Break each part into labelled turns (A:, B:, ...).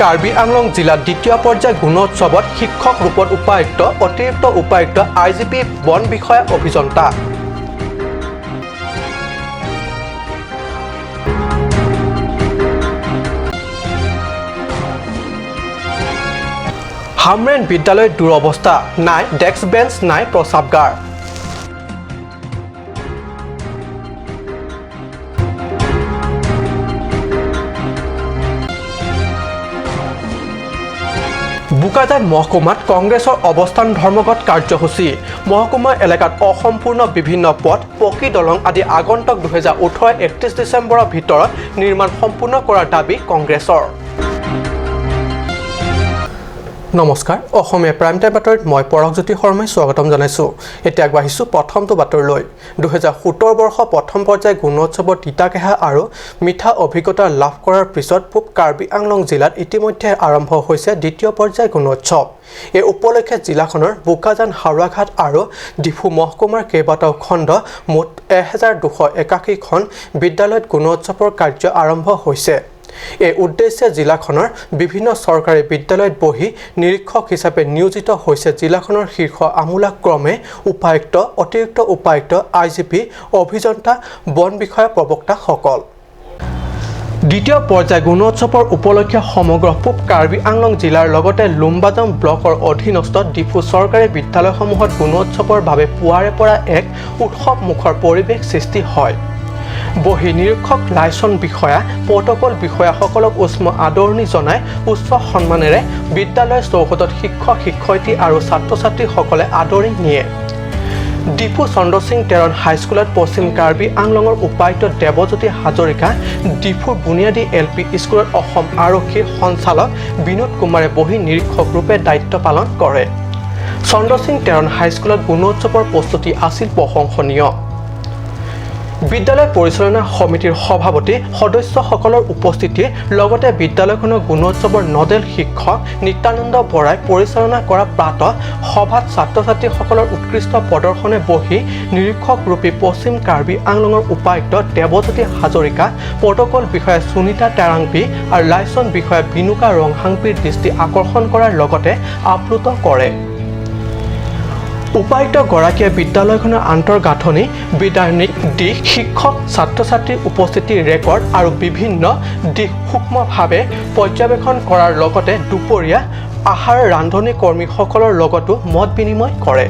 A: কাৰ্বি আংলং জিলাত দ্বিতীয় পৰ্যায় গুণোৎসৱত শিক্ষক ৰূপত উপায়ুক্ত, অতিৰিক্ত উপায়ুক্ত, আইজিপি, বন বিষয়া, অভিযন্তা। হামৰেণ বিদ্যালয়ৰ দুৰৱস্থা, নাই ডেস্ক বেঞ্চ, নাই প্ৰস্ৰাৱগাৰ। বোকাজান মহকুমাত কংগ্ৰেছৰ অৱস্থান ধৰ্মঘট কাৰ্যসূচী। মহকুমা এলেকাত অসম্পূৰ্ণ বিভিন্ন পথ, পকী দলং আদি আগন্তুক 2018 31 ডিচেম্বৰৰ ভিতৰত নিৰ্মাণ সম্পূৰ্ণ কৰাৰ দাবী কংগ্ৰেছৰ। নমস্কাৰ, অসমীয়া প্ৰাইম টাইম বাতৰিত মই পৰশজ্যোতি শৰ্মাই স্বাগতম জনাইছোঁ। এতিয়া আগবাঢ়িছোঁ প্ৰথমটো বাতৰিলৈ। 2017 বৰ্ষ প্ৰথম পৰ্যায় গুণোৎসৱৰ তিতাকেহা আৰু মিঠা অভিজ্ঞতা লাভ কৰাৰ পিছত পূব কাৰ্বি আংলং জিলাত ইতিমধ্যে আৰম্ভ হৈছে দ্বিতীয় পৰ্যায় গুণোৎসৱ। এই উপলক্ষে জিলাখনৰ বোকাজান, হাওৰাঘাট আৰু ডিফু মহকুমাৰ কেইবাটাও খণ্ড মুঠ 1281খন বিদ্যালয়ত গুণোৎসৱৰ কাৰ্য আৰম্ভ হৈছে। এই উদ্দেশ্যে জিলাখনৰ বিভিন্ন চৰকাৰী বিদ্যালয়ত বহি নিৰীক্ষক হিচাপে নিয়োজিত হৈছে জিলাখনৰ শীৰ্ষ আমোলাক্ৰমে উপায়ুক্ত, অতিৰিক্ত উপায়ুক্ত, আইজিপি, অভিযন্তা, বন বিষয়া, প্ৰবক্তাসকল। দ্বিতীয় পৰ্যায় গুণোৎসৱৰ উপলক্ষে সমগ্ৰ পূব কাৰ্বি আংলং জিলাৰ লগতে লুম্বাজং ব্লকৰ অধীনস্থ ডিফু চৰকাৰী বিদ্যালয়সমূহত গুণোৎসৱৰ বাবে পুৱাৰে পৰা এক উৎসৱমুখৰ পৰিৱেশ সৃষ্টি হয়। বহি নিৰীক্ষক, লাইচন বিষয়া, প্ৰট'কল বিষয়াসকলক উষ্ম আদৰণি জনাই উচ্চ সন্মানেৰে বিদ্যালয় চৌহদত শিক্ষক, শিক্ষয়িত্ৰী আৰু ছাত্ৰ ছাত্ৰীসকলে আদৰি নিয়ে। ডিফু চন্দ্ৰসিং টেৰণ হাইস্কুলত পশ্চিম কাৰ্বি আংলঙৰ উপায়ুক্ত দেৱজ্যোতি হাজৰিকা, ডিফুৰ বুনিয়াদী এল পি স্কুলত অসম আৰক্ষীৰ সঞ্চালক বিনোদ কুমাৰে বহি নিৰীক্ষক ৰূপে দায়িত্ব পালন কৰে। চন্দ্ৰসিং টেৰণ হাইস্কুলত গুণোৎসৱৰ প্ৰস্তুতি আছিল প্ৰশংসনীয়। বিদ্যালয় পৰিচালনা সমিতিৰ সভাপতি, সদস্যসকলৰ উপস্থিতিৰ লগতে বিদ্যালয়খনৰ গুণোৎসৱৰ নডেল শিক্ষক নিত্যানন্দ বৰাই পৰিচালনা কৰা প্ৰাতঃ সভাত ছাত্ৰ ছাত্ৰীসকলৰ উৎকৃষ্ট প্ৰদৰ্শনে বহি নিৰীক্ষক ৰূপী পশ্চিম কাৰ্বি আংলঙৰ উপায়ুক্ত দেৱজ্যোতি হাজৰিকা, প্ৰট'কল বিষয়া সুনীতা টেৰাংপি আৰু লাইচন বিষয়া বিনুকা ৰংহাংপিৰ দৃষ্টি আকৰ্ষণ কৰাৰ লগতে আপ্লুত কৰে। উপায়ুক্তগৰাকীয়ে বিদ্যালয়খনৰ আন্তঃগাঁথনি, বিদ্যায়তনিক দিশ, শিক্ষক, ছাত্ৰ ছাত্ৰীৰ উপস্থিতিৰ ৰেকৰ্ড আৰু বিভিন্ন দিশ সূক্ষ্মভাৱে পৰ্যবেক্ষণ কৰাৰ লগতে দুপৰীয়া আহাৰ ৰান্ধনী কৰ্মীসকলৰ লগতো মত বিনিময় কৰে।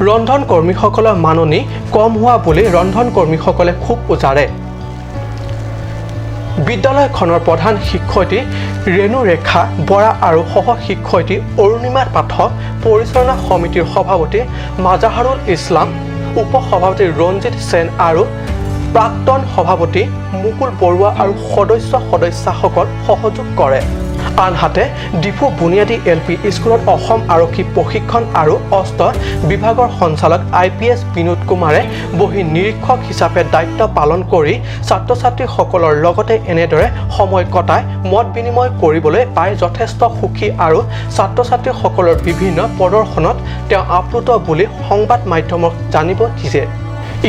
A: ৰন্ধন কৰ্মীসকলৰ মাননি কম হোৱা বুলি ৰন্ধন কৰ্মীসকলে ক্ষোভ উজাৰে। বিদ্যালয়খনৰ প্ৰধান শিক্ষয়িত্ৰী ৰেণুৰেখা বৰা আৰু সহ শিক্ষয়িত্ৰী অৰুণিমা পাঠক, পৰিচালনা সমিতিৰ সভাপতি মাজাহাৰুল ইছলাম, উপ সভাপতি ৰঞ্জিত সেন আৰু প্ৰাক্তন সভাপতি মুকুল বৰুৱা আৰু সদস্য সদস্যাসকল সহযোগ কৰে। আনহাতে ডিফু বুনিয়াদী এল পি স্কুলত অসম আৰক্ষী প্ৰশিক্ষণ আৰু অস্ত্ৰ বিভাগৰ সঞ্চালক আইপিএছ বিনোদ কুমাৰে বহি নিৰীক্ষক হিচাপে দায়িত্ব পালন কৰি ছাত্ৰ ছাত্ৰীসকলৰ লগতে এনেদৰে সময় কটাই মত বিনিময় কৰিবলৈ পাই যথেষ্ট সুখী আৰু ছাত্ৰ ছাত্ৰীসকলৰ বিভিন্ন প্ৰদৰ্শনত তেওঁ আপ্লুত বুলি সংবাদ মাধ্যমক জানিব দিছে।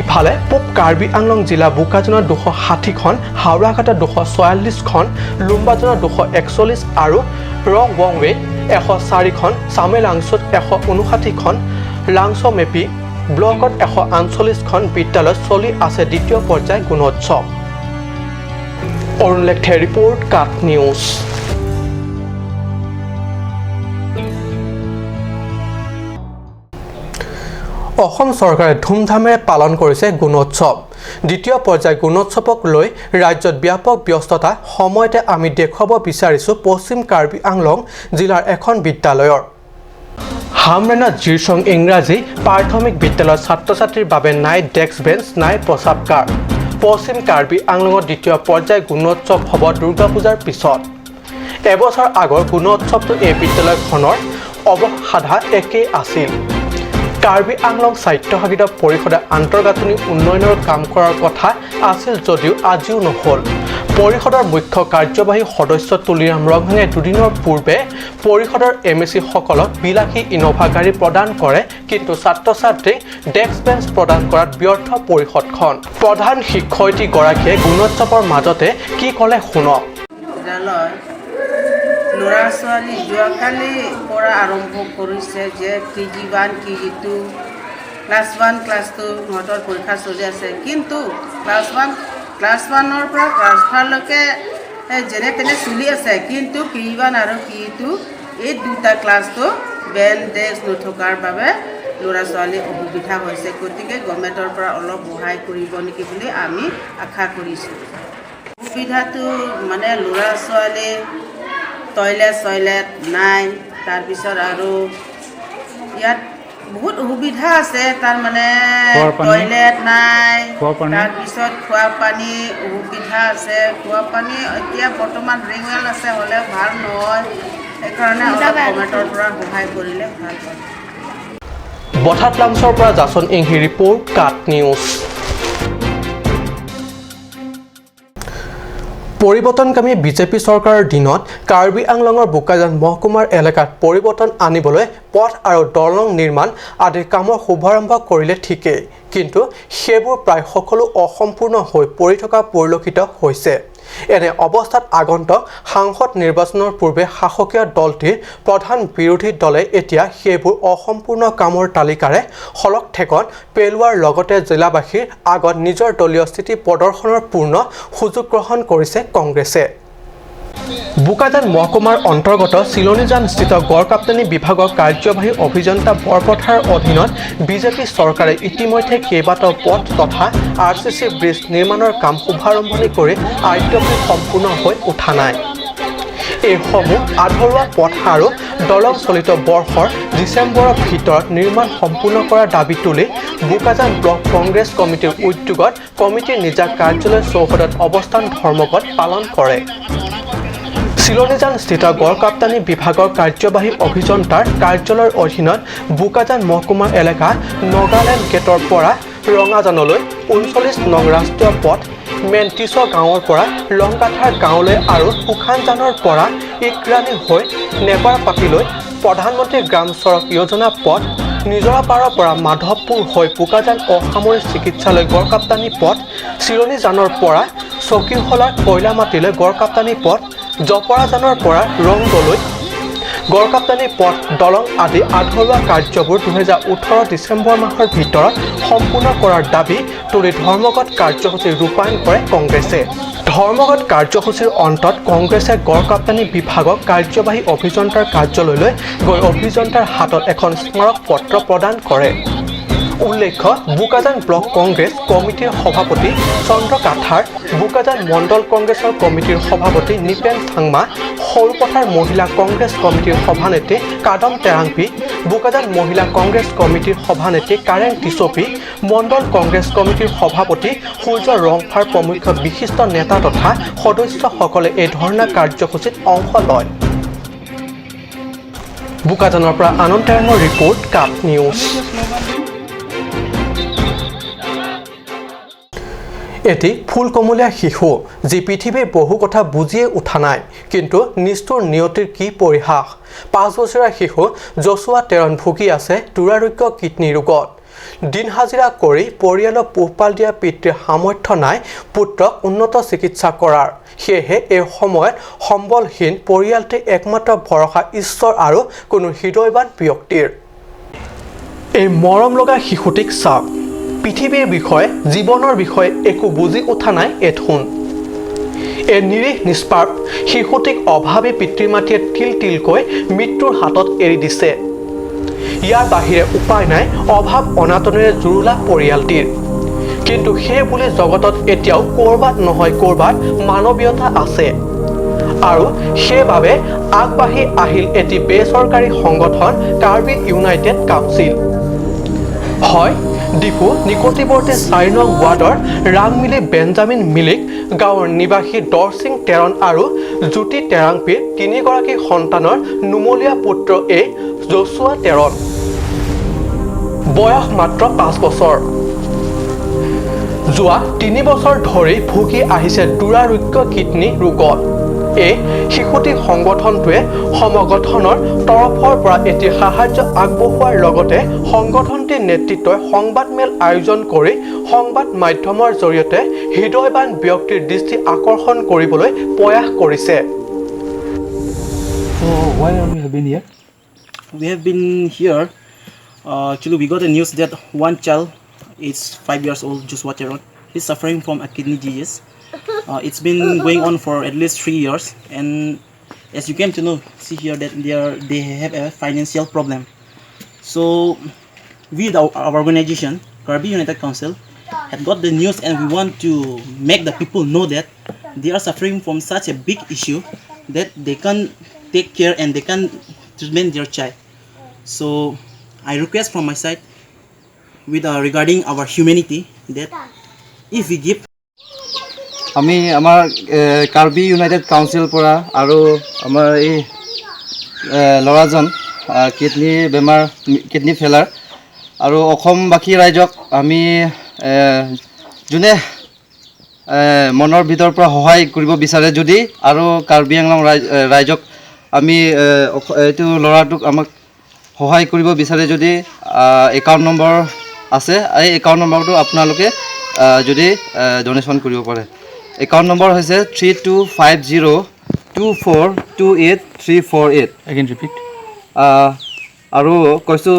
A: ইফালে পূব কাৰ্বি আংলং জিলা বোকাজানত 260খন, হাওৰাঘাটত 246খন, লুম্বাজনত 241 আৰু ৰংবংৱেত 104খন, চামেলাংছুত 159খন, লাংছমেপি ব্লকত 148খন বিদ্যালয়ত চলি আছে দ্বিতীয় পৰ্যায় গুণোৎসৱ। অৰুণ লেখথে ৰিপৰ্ট, কাট নিউজ। অসম চৰকাৰে ধুমধামেৰে পালন কৰিছে গুণোৎসৱ। দ্বিতীয় পৰ্যায় গুণোৎসৱক লৈ ৰাজ্যত ব্যাপক ব্যস্ততা সময়তে আমি দেখুৱাব বিচাৰিছোঁ পশ্চিম কাৰ্বি আংলং জিলাৰ এখন বিদ্যালয়ৰ হামৰেণত জিৰচং ইংৰাজী প্ৰাথমিক বিদ্যালয়ৰ ছাত্ৰ ছাত্ৰীৰ বাবে নাই ডেস্ক বেঞ্চ, নাই প্ৰস্ৰাৱগাৰ। পশ্চিম কাৰ্বি আংলঙত দ্বিতীয় পৰ্যায় গুণোৎসৱ হ'ব দুৰ্গা পূজাৰ পিছত। এবছৰ আগৰ গুণোৎসৱটো এই বিদ্যালয়খনৰ অৱসাধা একেই আছিল। কাৰ্বি আংলং স্বায়ত্তশাসিত পৰিষদে আন্তঃগাঁথনি উন্নয়নৰ কাম কৰাৰ কথা আছিল যদিও আজিও নহ'ল। পৰিষদৰ মুখ্য কাৰ্যবাহী সদস্য তুলিৰাম ৰংহাঙে দুদিনৰ পূৰ্বে পৰিষদৰ এম এ চিসকলক বিলাসী ইন'ভা গাড়ী প্ৰদান কৰে, কিন্তু ছাত্ৰ ছাত্ৰীক ডেস্ক বেঞ্চ প্ৰদান কৰাত ব্যৰ্থ পৰিষদখন। প্ৰধান শিক্ষয়িত্ৰীগৰাকীয়ে গুণোৎসৱৰ মাজতে কি ক'লে শুনক।
B: বিদ্যালয় ল'ৰা ছোৱালী যোৱাকালিৰ পৰা আৰম্ভ কৰিছে যে KG 1, KG 2, class 1, class 2 সিহঁতৰ পৰীক্ষা চলি আছে। কিন্তু ক্লাছ ওৱানৰ পৰা ক্লাছ ফাইভলৈকে যেনে তেনে চলি আছে, কিন্তু কেজি 1 আৰু কেজি 2 এই দুটা ক্লাছটো বেঞ্চ ডেস্ক নথকাৰ বাবে ল'ৰা ছোৱালীৰ অসুবিধা হৈছে। গতিকে গভৰ্ণমেণ্টৰ পৰা অলপ সহায় কৰিব নেকি বুলি আমি আশা কৰিছোঁ। অসুবিধাটো মানে ল'ৰা ছোৱালী টয়লেট চয়লেট নাই। তাৰপিছত আৰু ইয়াত বহুত অসুবিধা আছে, তাৰমানে
C: খোৱাৰ পানী?
B: টয়লেট নাই।
C: খোৱা পানী?
B: তাৰপিছত খোৱা পানী অসুবিধা আছে। খোৱা পানী এতিয়া বৰ্তমান ৰিংৱেল আছে, হ'লেও ভাল নহয়। সেইকাৰণে অলপ গভৰ্ণমেণ্টৰ পৰা সহায় কৰিলে ভাল হয়।
A: বঠাত লাংচৰ পৰা জাচন ইংহি ৰিপৰ্ট, কাট নিউজ। পৰিৱৰ্তনকামী বিজেপি চৰকাৰৰ দিনত কাৰ্বি আংলঙৰ বোকাজান মহকুমাৰ এলেকাত পৰিৱৰ্তন আনিবলৈ পথ আৰু দলং নিৰ্মাণ আদি কামৰ শুভাৰম্ভ কৰিলে ঠিকেই, কিন্তু সেইবোৰ প্ৰায় সকলো অসম্পূৰ্ণ হৈ পৰি থকা পৰিলক্ষিত হৈছে। এনে অৱস্থাত আগন্তুক সাংসদ নিৰ্বাচনৰ পূৰ্বে শাসকীয় দলটিৰ প্ৰধান বিৰোধী দলে এতিয়া সেইবোৰ অসম্পূৰ্ণ কামৰ তালিকাৰে শলক ঠেকত পেলোৱাৰ লগতে জিলাবাসীৰ আগত নিজৰ দলীয় স্থিতি প্ৰদৰ্শনৰ পূৰ্ণ সুযোগ গ্ৰহণ কৰিছে কংগ্ৰেছে। বোকাজান মহকুমাৰ অন্তৰ্গত চিলনীজানস্থিত গড়কাপ্তানি বিভাগৰ কাৰ্যবাহী অভিযন্তা বৰপথাৰৰ অধীনত বিজেপি চৰকাৰে ইতিমধ্যে কেইবাটাও পথ তথা আৰ চি চি ব্ৰীজ নিৰ্মাণৰ কাম শুভাৰম্ভণি কৰি আদ্যপি সম্পূৰ্ণ হৈ উঠা নাই। এইসমূহ আধৰুৱা পথ আৰু দলং চলিত বৰ্ষৰ ডিচেম্বৰৰ ভিতৰত নিৰ্মাণ সম্পূৰ্ণ কৰাৰ দাবী তুলি বোকাজান ব্লক কংগ্ৰেছ কমিটিৰ উদ্যোগত কমিটিৰ নিজা কাৰ্যালয় চৌহদত অৱস্থান ধৰ্মঘট পালন কৰে। চিলনীজানস্থিত গড়কাপ্তানি বিভাগৰ কাৰ্যবাহী অভিযন্তাৰ কাৰ্যালয়ৰ অধীনত বোকাজান মহকুমা এলেকা নগালেণ্ড গেটৰ পৰা ৰঙাজানলৈ 39 নং ৰাষ্ট্ৰীয় পথ, মেণ্টিছ গাঁৱৰ পৰা লংকাথাৰ গাঁৱলৈ আৰু শুকানজানৰ পৰা ইকৰাণী হৈ নেপাৰপাতিলৈ প্ৰধানমন্ত্ৰী গ্ৰাম চড়ক যোজনা পথ, নিজৰাপাৰৰ পৰা মাধৱপুৰ হৈ বোকাজান অসামৰিক চিকিৎসালয় গড়কাপ্তানি পথ, চিলনীজানৰ পৰা চকীহলাৰ কয়লামাটিলৈ গড়কাপ্তানি পথ, জপৰাজানৰ পৰা ৰংদলৈ গড়কাপ্তানি পথ, দলং আদি আধৰুৱা কাৰ্যবোৰ 2018 ডিচেম্বৰ মাহৰ ভিতৰত সম্পূৰ্ণ কৰাৰ দাবী তুলি ধৰ্মঘট কাৰ্যসূচী ৰূপায়ণ কৰে কংগ্ৰেছে। ধৰ্মঘট কাৰ্যসূচীৰ অন্তত কংগ্ৰেছে গড়কাপ্তানি বিভাগক কাৰ্যবাহী অভিযন্তাৰ কাৰ্যালয়লৈ গৈ অভিযন্তাৰ হাতত এখন স্মাৰক পত্ৰ প্ৰদান কৰে। উল্লেখ্য, বোকাজান ব্লক কংগ্ৰেছ কমিটিৰ সভাপতি চন্দ্ৰ কাথাৰ, বোকাজান মণ্ডল কংগ্ৰেছৰ কমিটিৰ সভাপতি নিপেন চাংমা, সৰুপথাৰ মহিলা কংগ্ৰেছ কমিটিৰ সভানেত্ৰী কাদম টেৰাংপি, বোকাজান মহিলা কংগ্ৰেছ কমিটিৰ সভানেত্ৰী কাৰেং টিচপি, মণ্ডল কংগ্ৰেছ কমিটিৰ সভাপতি সূৰ্য ৰংফাৰ প্ৰমুখ্য বিশিষ্ট নেতা তথা সদস্যসকলে এই ধৰ্ণা কাৰ্যসূচীত অংশ লয়। বোকাজানৰ পৰা আনন্দ টেৰাঙৰ ৰিপৰ্ট, কাট নিউজ। এটি ফুলকমলীয়া শিশু, যি পৃথিৱীৰ বহু কথা বুজিয়ে উঠা নাই, কিন্তু নিষ্ঠুৰ নিয়তিৰ কি পৰিহাস! 5 বছৰীয়া শিশু জচুৱা টেৰণ ভুগি আছে দুৰাৰোগ্য কিডনী ৰোগত। দিন হাজিৰা কৰি পৰিয়ালক পোহপাল দিয়া পিতৃৰ সামৰ্থ্য নাই পুত্ৰক উন্নত চিকিৎসা কৰাৰ। সেয়েহে এই সময়ত সম্বলহীন পৰিয়ালটিৰ একমাত্ৰ ভৰসা ঈশ্বৰ আৰু কোনো হৃদয়বান ব্যক্তিৰ। এই মৰম লগা শিশুটিক চাওক, পৃথিৱীৰ বিষয়ে, জীৱনৰ বিষয়ে একো বুজি উঠা নাই এথোন। এই নিৰীহ নিষ্পাপ শিশুটিক অভাৱী পিতৃ মাতৃয়ে তিল তিলকৈ মৃত্যুৰ হাতত এৰি দিছে। ইয়াৰ বাহিৰে উপায় নাই অভাৱ অনাটনেৰে জুৰুলা পৰিয়ালটিৰ। কিন্তু সেই বুলি জগতত এতিয়াও ক'ৰবাত নহয় ক'ৰবাত মানৱীয়তা আছে আৰু সেইবাবে আগবাঢ়ি আহিল এটি বেচৰকাৰী সংগঠন কাৰ্বি ইউনাইটেড কাউন্সিল। হয়, ডিফু নিকটৱৰ্তী 4 নং ৱাৰ্ডৰ ৰাংমিলি বেঞ্জামিন মিলিক গাঁৱৰ নিবাসী দৰচিং টেৰণ আৰু জ্যোতি টেৰাংপিৰ তিনিগৰাকী সন্তানৰ নুমলীয়া পুত্ৰ এই জচুৱা টেৰণ। বয়স মাত্ৰ 5 বছৰ। যোৱা 3 বছৰ ধৰি ভুগি আহিছে দুৰাৰোগ্য কিডনী ৰোগত। এই শিশুটি সংগঠনটোৱে সমগঠনৰ তৰফৰ পৰা এটি সাহায্য আগবঢ়োৱাৰ লগতে সংগঠনটিৰ নেতৃত্বই সংবাদমেল আয়োজন কৰি সংবাদ মাধ্যমৰ জৰিয়তে হৃদয়বান ব্যক্তিৰ দৃষ্টি আকৰ্ষণ কৰিবলৈ প্ৰয়াস কৰিছে।
C: Why are we have been here?
D: We have been here. Actually, we got the news that one child is 5 years old, Joshua Teron. He's suffering from a kidney disease. It's been going on for at least 3 years, and as you came to know, see here that they have a financial problem. So we, our organization, Karbi United Council, had got the news, and we want to make the people know that they are suffering from such a big issue that they can't take care and they can't treatment their child. So I request from my side with regarding our humanity that if we give
E: আমি আমাৰ Karbi United council পৰা আৰু আমাৰ এই ল'ৰাজন kidney বেমাৰ, kidney failure, আৰু অসমবাসী ৰাইজক আমি যোনে মনৰ ভিতৰৰ পৰা সহায় কৰিব বিচাৰে যদি আৰু কাৰ্বি আংলং ৰাইজক আমি এইটো ল'ৰাটোক আমাক সহায় কৰিব বিচাৰে যদি, একাউণ্ট নম্বৰ আছে। এই একাউণ্ট নম্বৰটো আপোনালোকে যদি ডনেশ্যন কৰিব পাৰে। একাউণ্ট নম্বৰ হৈছে 3250 2428348।
C: Again repeat.
E: আৰু কৈছোঁ,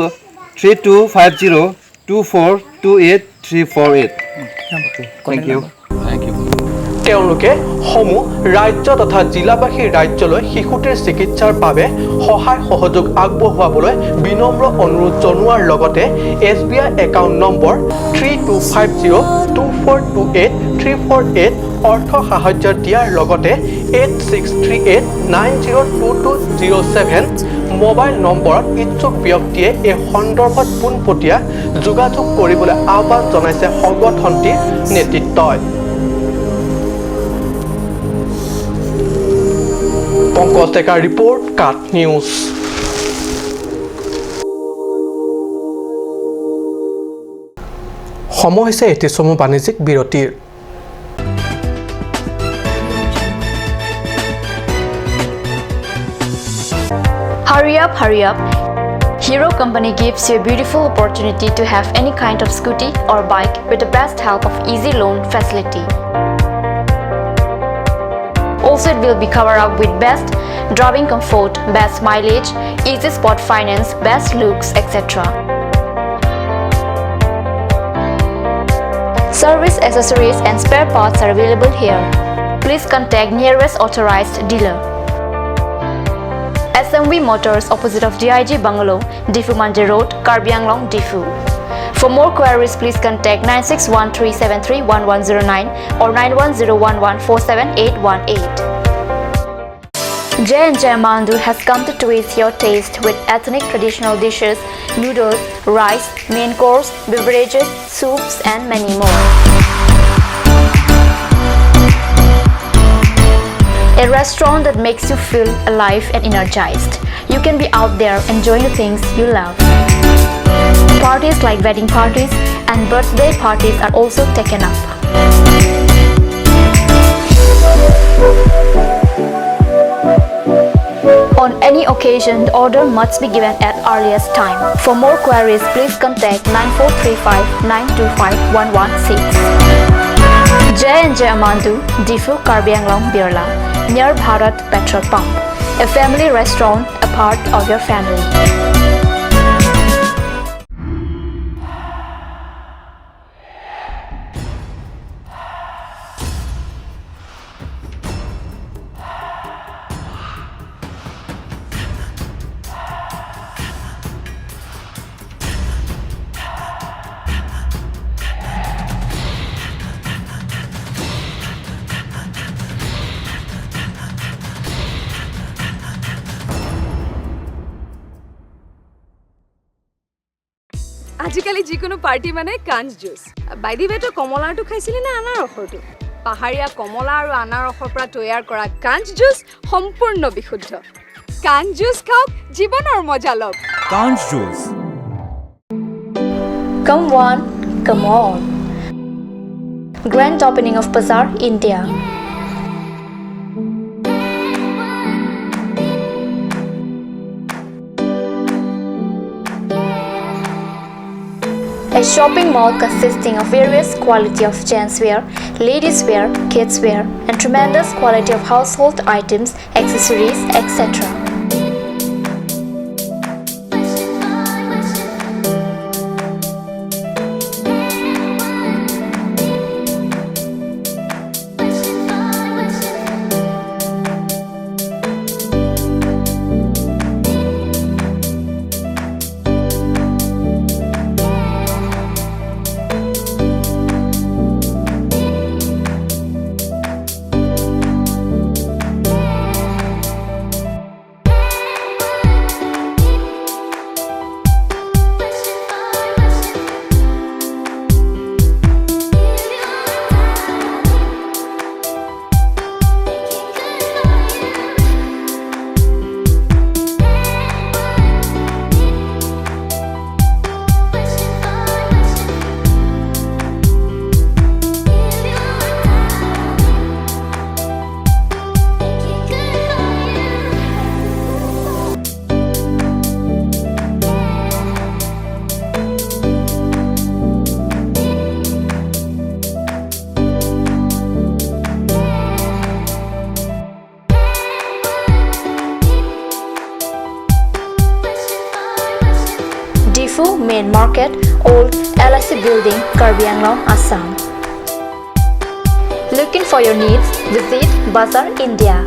E: 3250 2428348। Thank you.
C: Thank you.
A: তেওঁলোকে সমূহ ৰাজ্য তথা জিলাবাসী ৰাজ্যলৈ শিশুটিৰ চিকিৎসাৰ বাবে সহায় সহযোগ আগবঢ়োৱাবলৈ বিনম্ৰ অনুৰোধ জনোৱাৰ লগতে SBI account number 3250 2428348 অৰ্থ সাহায্য দিয়াৰ লগতে 8638902207 মোবাইল নম্বৰত ইচ্ছুক ব্যক্তিয়ে এই সন্দৰ্ভত পোনপটীয়া যোগাযোগ কৰিবলৈ আহ্বান জনাইছে সংগঠনটিৰ নেতৃত্বই। পংকজ ডেকাৰ ৰিপৰ্ট, কাট নিউজ। সময় হৈছে এটি চমু বাণিজ্যিক বিৰতিৰ।
F: Hurry up, hurry up. Hero Company gives you a beautiful opportunity to have any kind of scooty or bike with the best help of easy loan facility. Also, it will be covered up with best driving comfort, best mileage, easy spot finance, best looks, etc. Service accessories and spare parts are available here. Please contact nearest authorized dealer. SMV Motors, opposite of DIG Bungalow, Diphu Mandir Road, Karbi Anglong, Diphu. For more queries, please contact 9613731109 or 9101147818. J&J Mandu has come to twist your taste with ethnic traditional dishes, noodles, rice, main course, beverages, soups and many more. A restaurant that makes you feel alive and energized. You can be out there enjoying the things you love. Parties like wedding parties and birthday parties are also taken up. On any occasion, the order must be given at earliest time. For more queries, please contact 9435 925 116. J&J Amandu, Diphu, Karbi Anglong, Birla, near Bharat Petrol Pump. A family restaurant, a part of your family.
G: আজিকালি যিকোনো party মানে কাঞ্চ juice. By the ৱে, তই কমলাৰটো খাইছিলি নে আনাৰসৰটো? পাহাৰীয়া কমলা আৰু আনাৰসৰ পৰা তৈয়াৰ কৰা কাঞ্চ জুচ সম্পূৰ্ণ বিশুদ্ধ। কাঞ্চ জুচ খাওক, জীৱনৰ মজা লওক।
H: কাঞ্চ juice.
F: Come one, come all. Grand opening of Bazaar India. A shopping mall consisting of various quality of gents wear, ladies wear, kids wear, and tremendous quality of household items, accessories, etc. Main Market, Old LIC Building, Karbi Anglong, Assam. Looking for your needs? Visit Bazaar India.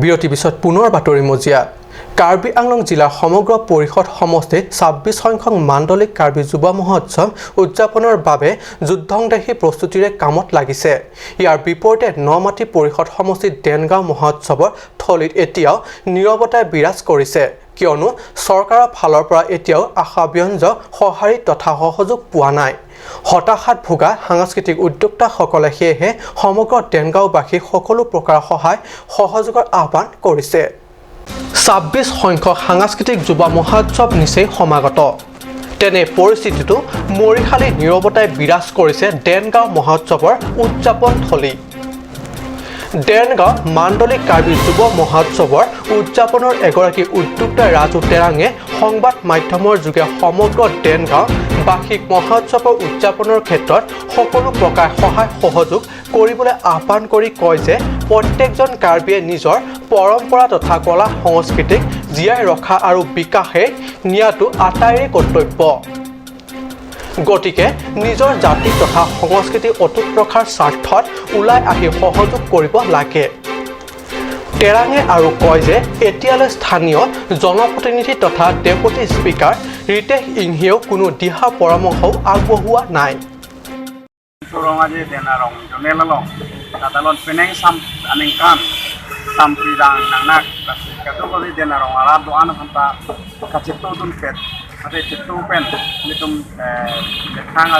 A: বিৰতিৰ পিছত পুনৰ বাতৰি মজিয়াত। কাৰ্বি আংলং জিলাৰ সমগ্ৰ পৰিষদ সমষ্টিত 26 সংখ্যক মাণ্ডলিক কাৰ্বি যুৱ মহোৎসৱ উদযাপনৰ বাবে যুদ্ধংদেহী প্ৰস্তুতিৰে কামত লাগিছে। ইয়াৰ বিপৰীতে নমাটি পৰিষদ সমষ্টিত দেনগাঁও মহোৎসৱৰ থলীত এতিয়াও নীৰৱতাই বিৰাজ কৰিছে, কিয়নো চৰকাৰৰ ফালৰ পৰা এতিয়াও আশাব্যঞ্জক সঁহাৰি তথা সহযোগ পোৱা নাই। হতাশাত ভোগা সাংস্কৃতিক উদ্যোক্তাসকলে সেয়েহে সমগ্ৰ দেনগাঁওবাসীক সকলো প্ৰকাৰৰ সহায় সহযোগৰ আহ্বান কৰিছে। 26 সংখ্যক সাংস্কৃতিক যুৱ মহোৎসৱ নিচেই সমাগত। তেনে পৰিস্থিতিতো মৰিশালী নীৰৱতাই বিৰাজ কৰিছে দেনগাঁও মহোৎসৱৰ উদযাপন থলী। দেৰগাঁও মাণ্ডলিক কাৰ্বি যুৱ মহোৎসৱৰ উদযাপনৰ এগৰাকী উদ্যোক্তা ৰাজু তেৰাঙে সংবাদ মাধ্যমৰ যোগে সমগ্ৰ দেৰগাঁও বাৰ্ষিক মহোৎসৱৰ উদযাপনৰ ক্ষেত্ৰত সকলো প্ৰকাৰ সহায় সহযোগ কৰিবলৈ আহ্বান কৰি কয় যে প্ৰত্যেকজন কাৰ্বিয়ে নিজৰ পৰম্পৰা তথা কলা সংস্কৃতিক জীয়াই ৰখা আৰু বিকাশে নিয়াটো আটাইৰে কৰ্তব্য। গতিকে নিজৰ জাতি তথা সংস্কৃতি অটুট ৰখাৰ স্বাৰ্থত ওলাই আহি সহযোগ কৰিব লাগে। তেৰাঙে আৰু কয় যে এতিয়ালৈ স্থানীয় জনপ্ৰতিনিধি তথা ডেপুটি স্পীকাৰ ৰিতেশ ইংহিয়েও কোনো দিহা পৰামৰ্শও আগবঢ়োৱা নাই।
C: Ate pen nitum lekhanga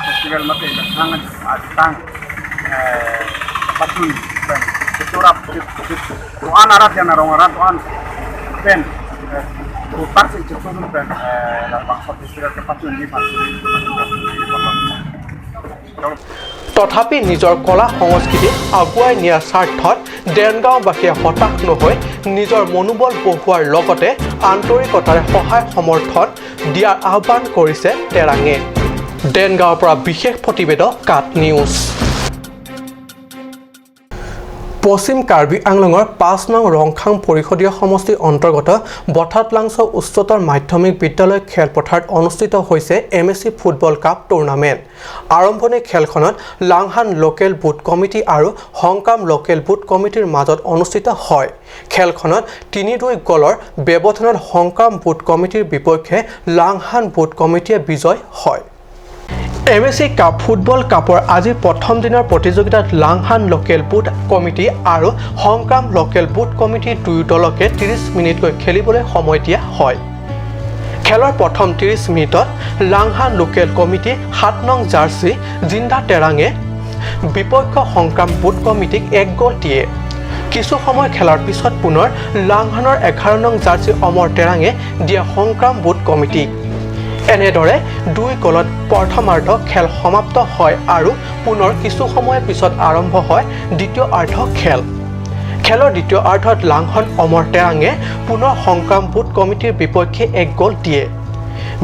C: festival mate lekhanga atang patun pen turap tuan arat yang narong arat tuan pen utak si cetun pen la bangsa festival ke patun di patun।
A: তথাপি নিজৰ কলা সংস্কৃতি আগুৱাই নিয়াৰ স্বাৰ্থত দেৰগাঁওবাসীয়ে হতাশ নহৈ নিজৰ মনোবল বঢ়োৱাৰ লগতে আন্তৰিকতাৰে সহায় সমৰ্থন দিয়াৰ আহ্বান কৰিছে তেৰাঙে। দেৰগাঁৱৰ পৰা বিশেষ প্ৰতিবেদক কাট নিউজ। পশ্চিম কাৰ্বি আংলঙৰ 5 নং ৰংখাং পৰিষদীয় সমষ্টিৰ অন্তৰ্গত বঠাতলাংছ উচ্চতৰ মাধ্যমিক বিদ্যালয় খেলপথাৰত অনুষ্ঠিত হৈছে MSC football cup tournament. আৰম্ভণি খেলখনত লাংহান লোকেল বুথ কমিটি আৰু হংকাম লোকেল বুথ কমিটিৰ মাজত অনুষ্ঠিত হয়। খেলখনত 3-2 গ'লৰ ব্যৱধানত হংকাম বুথ কমিটিৰ বিপক্ষে লাংহান বুথ কমিটিয়ে বিজয় হয়। MSC cup football কাপৰ আজি প্ৰথম দিনৰ প্ৰতিযোগিতাত লাংহান লোকেল বুথ কমিটি আৰু হংকাম লোকেল বুথ কমিটি দুয়ো দলকে 30 মিনিটকৈ খেলিবলৈ সময় দিয়া হয়। খেলৰ প্ৰথম 30 মিনিটত লাংহান লোকেল কমিটি 7 নং জাৰ্চি জিন্দা তেৰাঙে বিপক্ষ হংকাম বুথ কমিটিক 1 গ'ল দিয়ে। কিছু সময় খেলাৰ পিছত পুনৰ লাংহানৰ 11 নং জাৰ্চি অমৰ তেৰাঙে দিয়ে হংকাম বুথ কমিটিক। এনেদৰে 2 গ'লত প্ৰথমাৰ্ধ খেল সমাপ্ত হয় আৰু পুনৰ কিছু সময়ৰ পিছত আৰম্ভ হয় দ্বিতীয় আৰ্ধ খেল। খেলৰ দ্বিতীয় আৰ্ধত লাংহন অমৰ তেৰাঙে পুনৰ হংকাম বুথ কমিটিৰ বিপক্ষে 1 গ'ল দিয়ে।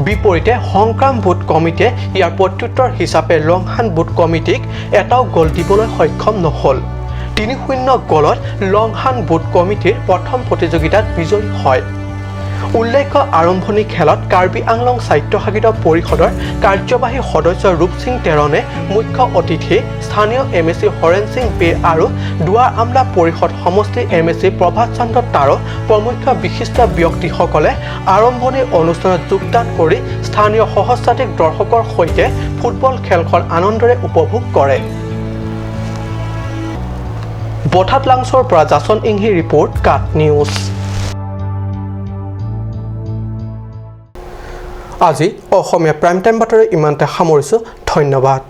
A: বিপৰীতে হংকাম বুথ কমিটিয়ে ইয়াৰ প্ৰত্যুত্তৰ হিচাপে লংহান বুথ কমিটিক এটাও গ'ল দিবলৈ সক্ষম নহ'ল। 3-0 গ'লত লংহান বুথ কমিটিৰ প্ৰথম প্ৰতিযোগিতাত বিজয়ী হয়। উল্লেখ্য আৰম্ভণি খেলত কাৰ্বি আংলং স্বায়ত্তশাসিত পৰিষদৰ কাৰ্যবাহী সদস্য ৰূপসিং তেৰণে মুখ্য অতিথি, স্থানীয় MSC Haren Singh বে আৰু দুৱাৰ আমলা পৰিষদ সমষ্টিৰ MSC Prabhat চন্দ্ৰ তাৰো প্ৰমুখ বিশিষ্ট ব্যক্তিসকলে আৰম্ভণি অনুষ্ঠানত যোগদান কৰি স্থানীয় সহস্ৰাধিক দৰ্শকৰ সৈতে ফুটবল খেলখন আনন্দৰে উপভোগ কৰে। বঠাতলাংছৰ পৰা জাচন ইংহি ৰিপৰ্ট, কাট নিউজ। আজি অসমীয়া প্ৰাইম টাইম বাতৰি ইমানতে সামৰিছোঁ। ধন্যবাদ।